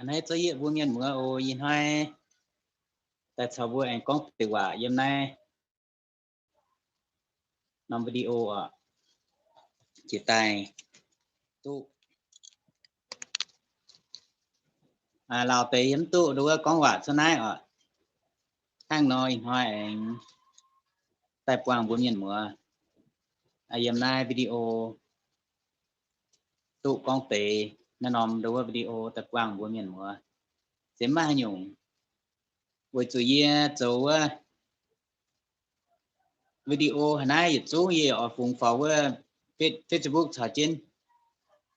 Naaiv zov yie mbuo mienh muoz oc, ih hnoi daaih caux mbuo aengx gorngv deix waac yiem naaiv norm video oc. Jiex daaih duqv lauh deix yie mv duqv nduov gorngv waac cuotv naaiv oc. Hnangv nor ih hnoi aengx daaih buangh mbuo mienh muoz yiem naaiv video duqv gorngv deix naaiv norm nduov video daaih buangh mbuo mienh muoz. Se maiv haaix nyungc, weic zuqc yie zoux wuov video haaix naaiv yietc zungv yie oix fungx faaux wuov Facebook caux jienv.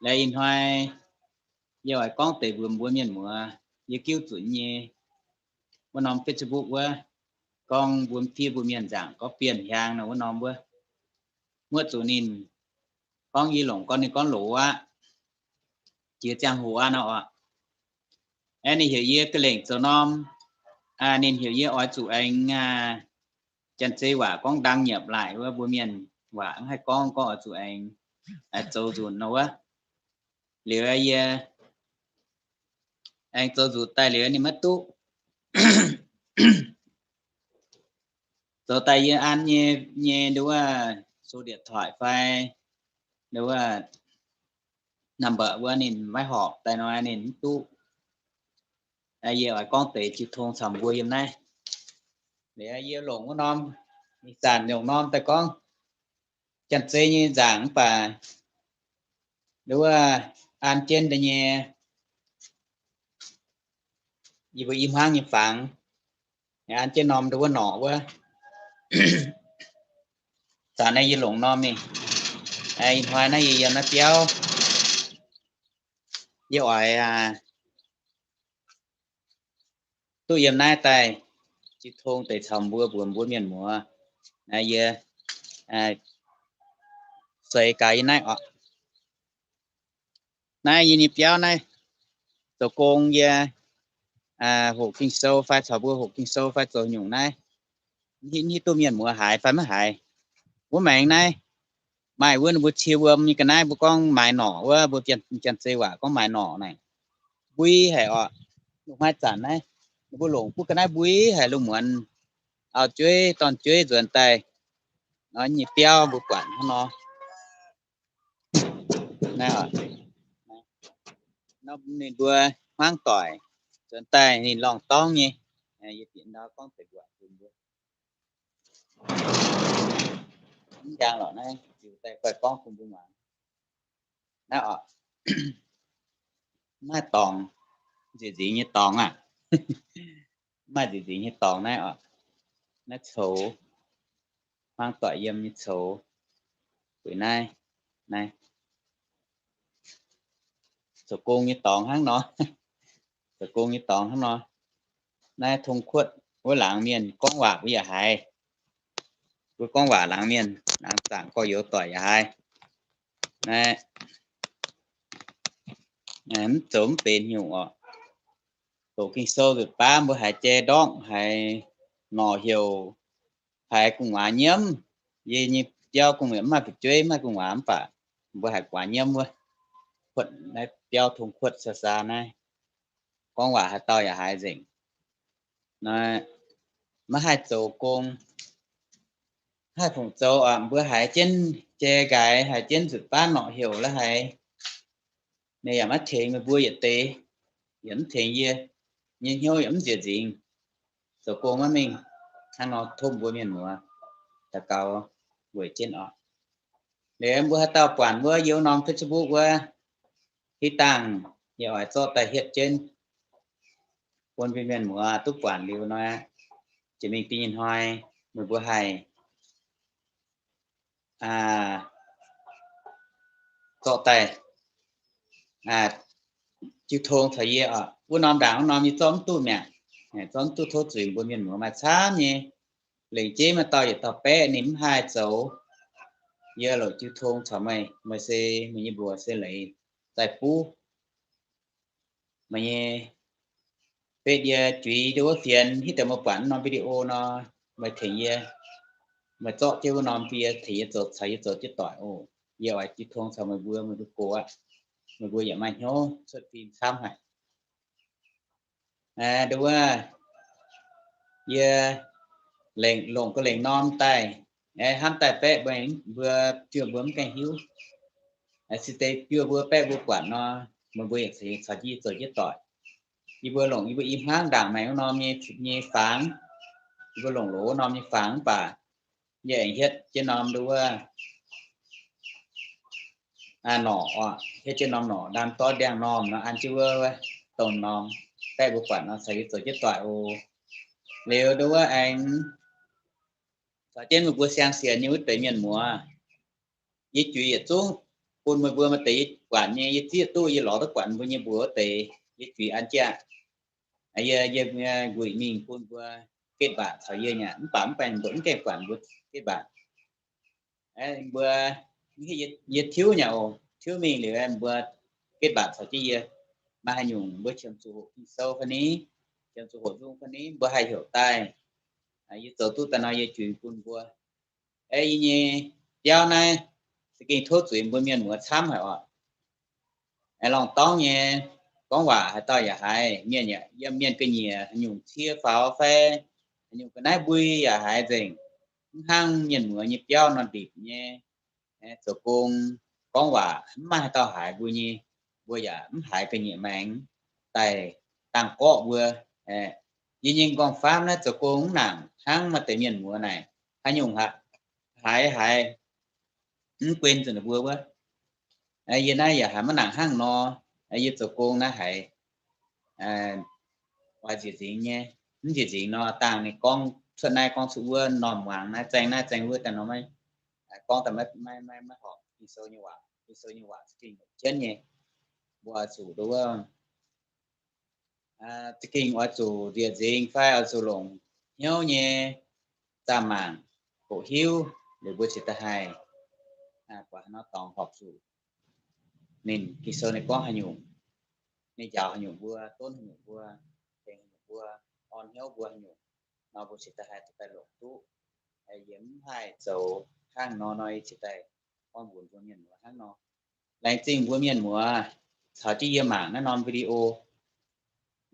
Laaix ih hnoi yie oix gorngv deix mbuox mbuo mienh muoz yie giuv zunc nyei wuov norm Facebook wuov, gorngv mbuo fiev mbuo mienh nzaangc gorngv bienh hiaang nor wuov norm wuov. Muoqv zuqc ninh gorngv yie longc gorngv ninh gorngv loz aqv. Jiex ziangh hoc aqv nor oc. Aeqv, ninh heuc yie ga'lengc zoux norm, ninh heuc yie oix zuqc aengx janx-zei waac gorngv dang nyiepc laaic wuov, mbuo mienh waac mv haih gorngv, gorngv oix zuqc aengx zoux nzunc nor wuov. Liuz yie aengx zoux nzunc daaih liuz ninh maiv duqv. Zoux daaih yie an nyei, nyei nduov số điện thoại fai nduov number wuov ninh maiv horpc daaih nor ninh mv duqv. Yie oix gorngv deix jiu tong caux mbuo yiem naaiv. Liuz yie longc wuov norm, ih zanc longc norm daaih gorngv janx-zei nyei nzaangc mv baac nduov an jienv deix nyei, yie mbuo i hmuangv nyei fangx an jienv norm nduov norqc wuov. Zanc naaiv yie longc norm ninh, ih hnoi naaiv yie yiem naaiv biauv, yie oix duqv yiem naaiv daaih jiu tong deix caux mbuo mbuox mbuo mienh muoz. Naaiv yie seix gaax yie naaiv oc. Naaiv yie nyei biauv naaiv, zoux gong yie hoqc Ging-Sou fai caux mbuo hoqc Ging-Sou fai zoux nyungc naaiv, hiuv duqv mienh muoz haiz fai maiv haiz. Wuov maengx naaiv maaih wuov ninh mbuo cie wuom nyei ga'naaiv, mbuo gorngv maaiz norqc wuov, mbuo janx-zei waac gorngv maaiz norqc naaic. Mbui haic oc. Lungh hmai zanc naaiv ninh mbuo longc butv ga'naaiv mbui haic, lungh muonz auv-jueiv dorn-jueiv nzuonx daaih nor nyei biauv mbuo buatc hnangv nor. Naaiv, ninh mbuo hmuangv doic nzuonx daaih ninh lorngh dorngv nyei. Yie bieqc ndau gorngv deix waac bun mbuo. Mv njang lorqc naaiv, ziux daaih fai gorngv bun mbuo muangx. Naaiv oc, maaih dorngx, nzieqc nzingx nyei dorngx aac. Maaih nzieqc nzingx nyei dorngx naaiv oc. Naaiv coux, hmuangv doic yiem nyei coux. Bueix naaiv, naaiv zoux gong nyei dorngx hnangv nor. Zoux gong nyei dorngx hnangv nor. Naaiv tong kuotv wuov laangz mienh gorngv waac mbuo yaac haiz. Mbuo gorngv waac laangz mienh, laangz zaangc gorx-youz doic yaac haiz. Naaiv mv zoux mv benx nyungc oc. Doqc Ging-Sou nzutc baav mbuo haiz jai ndortv, haiz norqc heuc, haiz gu'nguaaz nyiemv. Yie nyei biauv gong-mienh mv maaih fu'jueiv, mv maaih gu'nguaaz mv baac mbuo haiz guaax nyiemv wuov. Kuotv naaiv biauv tong kuotv saa saa naaiv, gorngv waac haaix dauh yaac haiz nzengc. Maiv haih zoux gong, haih fungc zoux oc. Mbuo haiz jienv jai nqaaix, haiz jienv nzutc baav norqc heuc la'haiz, ninh yaac maiv tengx meih mbuo yietc deix, yaac mv tengx yie, nyei hnyouv yaac mv nzieqc nzingx. Zoux gong maiv mingh. Hnangv nor tov mbuo mienh muoz daux gaux weic jienv oc. Liuz mbuo haaix dauh buatc wuov yiem norm Facebook wuov, hitv dangh yie oix zorqv daaih hietv jienv bun mbuo mienh muoz duqv buatc liuz nor, jiex mingh da'nyeic hnoi meih mbuo haih zorqv daaih jiu tong caux yie oc. Wuov norm ndaangc wuov norm yie zorqv mv duqv mi'aqv. Zorqv mv duqv tov zuiz mbuo mienh muoz maaih camv nyei. Lengc jeiv maaih dauh yietc dauh baeqv ninh mv haih zoux. Yie longc jiu tong caux meih, meih se meih nyei mbuox se leiz daaih buv meih nyei. Beiv yie juiz nduov wuov fienx hitv deix meih buatc wuov norm video nor, meih tengx yie, meih zorqv jienv wuov norm bun yie, tengx yie zoux caux yie zoux jienv doic oc. Yie oix jiu tong caux meih mbuo, meih mbuo gox aqv. Meih mbuo yaac maaih hnyouv cuotv fim camv haic. Nduov wuov, yie longc ga'lengc norm daaih, hnamv daaih baeqv mbuo, mbuo, mbuo mv gaengh hiuv. Se deix mbuo, mbuo baeqv mbuo buatc nor, meih mbuo yaac caux jienv zoux jienv doic. Yie mbuo longc yie mbuo i hmuangv ndaangc maengx wuov norm nyei, nyei fangx, yie mbuo longc loz wuov norm nyei fangx mv baac yie aengx hietv jienv norm nduov wuov norqc, hietv jienv norm norqc, ndaam dorv ndiangx-normh nor an jienv wuov dongh norm baeqv mbuo buatc nor caux yie zoux jienv doic oc. Liuz nduov wuov aengx caux jienv meih mbuo siang-sienx nyei wuov deix mienh muoz, yie juix yietc zungv bun meih mbuo maaih deix yie buatc nyei, yie zieqv duqv yie lorz duqv buatc mbuo nyei mbuox wuov deix, yie juix an jienv. Yie, yie, yie nquih mingh bun mbuo getv mbatc caux yie nyei, mv baac mv baac mbuo mv gaengh buatc mbuo getv mbatc. Mbuo, yie tiuv nyei oc, tiuv mingh liuz mbuo getv mbatc caux jienv yie. Maaih haaix nyungc mbuo qiemx zuqc hoqc Ging-Sou fai ni, qiemx zuqc hoqc nzung fai ni, mbuo haih heuc daaih. Yie zoux duqv daaih nor yie juix bun mbuo. Yie nyei biauv naaiv za'gengh tov zuiz mbuo mienh muoz camv haic oc. Lorngh dorngv nyei gorngv waac haaix dauh yaac haiz, mienh yaac yiem mienh ga'nyiec haaix nyungc cie faaux fai haaix nyungc ga'naaiv mbui yaac haiz nzengc. Mv hnangv mienh muoz nyei biauv nor ndipc nyei, zoux gong gorngv waac mv maaih haaix dauh haiz mbuo nyei, mbuo yaac mv haiz ga'nyiec maengx daaih dangh gorqv mbuo. Yie nyei nqorngv-famv naaiv zoux gong mv nangc hnangv maaih deix mienh muoz naaic, haaix nyungc haiz haiz mv guen zuqc ninh mbuo wuov. Yie naaiv yaac haiz maiv nangc hnangv nor, yie zoux gong naaiv haiz oix njiec nzingx nyei, mv njiec nzingx nor dangh ninh gorngv cuotv naaiv gorngv cuotv wuov, norm muangx naaiv zaeng naaiv zaeng wuov daaih nor maiv gorngv daaih maiv, maiv, maiv horpc Ging-Sou nyei waac. Ging-Sou nyei waac za'gengh longc jienv nyei. Mbuo oix zuqc nduov wuov, za'gengh oix zuqc njiec nzingx fai oix zuqc longc hnyouv nyei zaah mangc hoqc hiuv liuz mbuo cingx daaih haih buatc haaix nor dorngx horpc zuqc ninh Ging-Sou ninh gorngv haaix nyungc, ninh njaaux haaix nyungc mbuo, donv haaix nyungc mbuo, tengx haaix nyungc mbuo, orn hnyouv mbuo haaix nyungc nor mbuo cingx daaih haih daaih longc duqv. Yie mv haih zoux hnangv nor nor yie cingx daaih gorngv mbuox mbuo mienh muoz hnangv nor. Laengz zingh mbuo mienh muoz caux jienv yie mangc naaiv norm video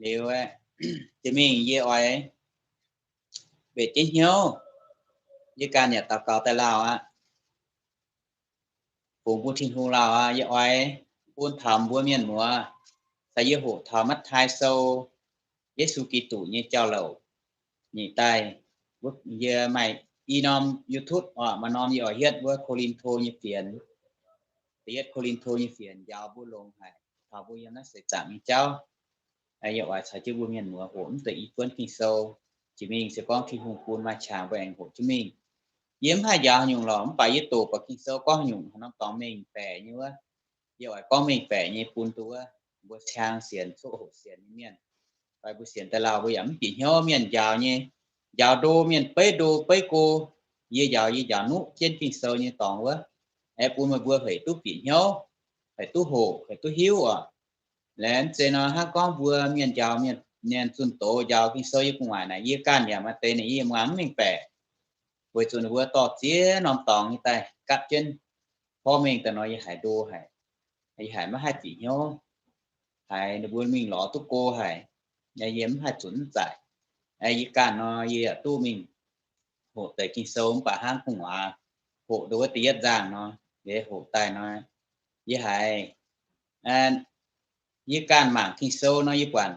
liuz, jiex mingh yie oix mbenc jienv hnyouv, yie ganh yaac daux gaux daaih lauh aqv. Fungx bun Tin-Hungh lauh aqv. Yie oix bun taux mbuo mienh muoz, caux yie hoqc taux Matv^taai Sou, Yesu Giduc nyei jauv-louc nyei daaih. Yie maaih i norm YouTube oc, maaih norm yie oix hietv wuov Ko^lin^to nyei fienx. Da'yietv Ko^lin^to nyei fienx njaaux mbuo longx haic taux mbuo yiem naaiv seix zaangc nyei jauv. Yie oix caux jienv mbuo mienh muoz hoqc mv deix i buonv Ging-Sou. Jiex mingh se gorngv Tin-Hungh bun maaih qangx mbuo aengx hoqc jienv mingh. Yie mv haih njaaux haaix nyungc lorqc, mv baac yie doqc buatc Ging-Sou gorngv haaix nyungc haaix norm dorngx mengh baeqc nyei wuov, yie oix gorngv mengh baeqc nyei bun duqv wuov mbuo siang sienx, coqv hoqc sienx nyei mienh. Fai mbuo sienx daaih lauh mbuo yaac mv bieqc hnyouv mienh njaaux nyei, njaaux ndo mienh beiv ndo beiv go. Yie njaaux, yie njaaux nuqv jienv Ging-Sou nyei dorngx wuov, aengx bun meih mbuo hec duqv bieqc hnyouv, hec duqv hoqc, hec duqv hiuv oc. Laengz zingh nor hnangv gorngv mbuo mienh njaaux mienh, mienh zunh doz njaaux Ging-Sou yie gu'nguaaic naaic, yie ganh yaac maaih deix ninh yie muangx mv mengh baeqc, weic zuqc ninh mbuo dorh ziex norm dorngx nyei daaih gapv jienv porv mengh daaih nor yie haiz ndo haic. Yie haiz maiv haih bieqc hnyouv, haiz ninh mbuo mingh lorz duqv go haic. Yie mv haih zunc mv zaic. Yie ganh nor yie yaac duqv mingh hoqc deix Ging-Sou mv baac hnangv gu'nguaaz hoqc nduov wuov da'yietv nzangh nor, yie hoqc daaih nor, yie haiz, yie ganh mangc Ging-Sou nor yie buatc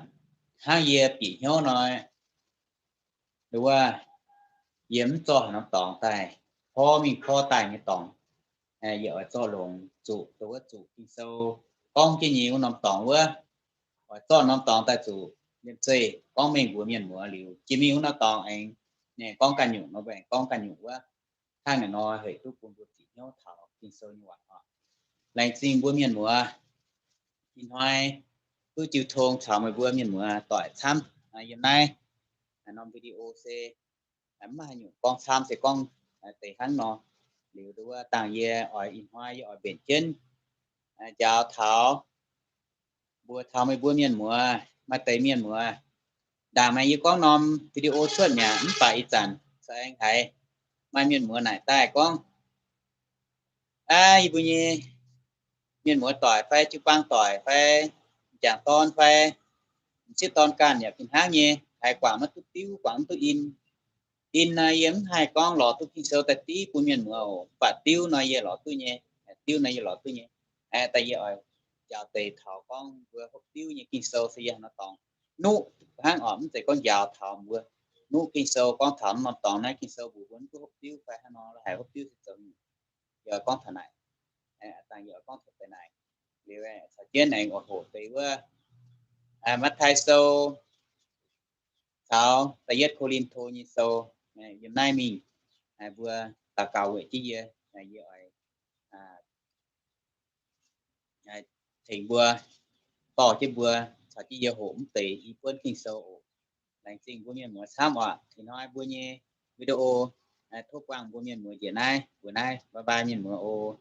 hnangv yie bieqc hnyouv nor, nduov wuov, yie mv zorqv haaix norm dorngx daaih, porv mingh porv daaih nyei dorngx. Yie oix zorqv longx zuqc, nduov wuov zuqc Ging-Sou gorngv jienv nyei wuov norm dorngx wuov, oix zorqv norm dorngx daaih zuqc liemh zeih gorngv mengh mbuox mienh muoz liuz, jiex mingh wuov norm dorngx aengx, ninh gorngv ganh nyungc nor mbuo aengx gorngv ganh nyungc wuov. Hnangv naaic nor hec duqv bun mbuo bieqc hnyouv taux Ging-Sou nyei waac oc. Laengz zingh mbuo mienh muoz. Ih hnoi duqv jiu tong caux meih mbuo mienh muoz doic camv yiem naaiv norm video se mv maaih haaix nyungc gorngv camv se gorngv deix hnangv nor. Liuz nduov wuov dangh yie oix ih hnoi yie oix mbenc jienv njaaux taux mbuox taux meih mbuo mienh muoz, maaih deix mienh muoz. Ndaangc naaiv yie gorngv norm video cuotv mi'aqv, mv baac ih zanc se aengx haiz maaih mienh muoz naaic daaih gorngv, aa, yie mbuo nyei mienh muoz doic fai jiu-baang doic fai m'jangc dorn fai sieqv dorn ganh yaac fih hnangv nyei, haiz guangc maiv duqv diuv, guangc mv duqv in. In nor yie mv haih gorngv lorz duqv Ging-Sou daaih div bun mienh muoz oc, mv baac diuv nor yie lorz duqv nyei. Diuv nor yie lorz duqv nyei. Daaih yie oix njaaux deix taux gorngv mbuo hopv diuv nyei Ging-Sou se yie haaix nor dorngx nuqv hnangv oc. Mv zeiz gorngv njaaux taux mbuo nuqv Ging-Sou gorngv taux norm dorngx naaiv Ging-Sou mbuox mbuo mv duqv hopv diuv fai haaix nor la'haic hopv diuv se zoux nyungc. Yie gorngv taux naaic, dangh yie gorngv taux deix naaic liuz, caux jienv aengx oix hoqc deix wuov Matv^taai Sou caux da'yietv Ko^lin^to nyei sou. Yiem naaiv mingh mbuo daux gaux weic jienv yie, yie oix tengx mbuo, dorh jienv mbuo, caux jienv yie hoqc mv deix i buonv Ging-Sou oc. Laengz zingh mbuo mienh muoz camv oc. Ih hnoi mbuo nyei video tov buangh mbuo mienh muoz njiec naaiv, mbuo naaiv bye bye mienh muoz oc.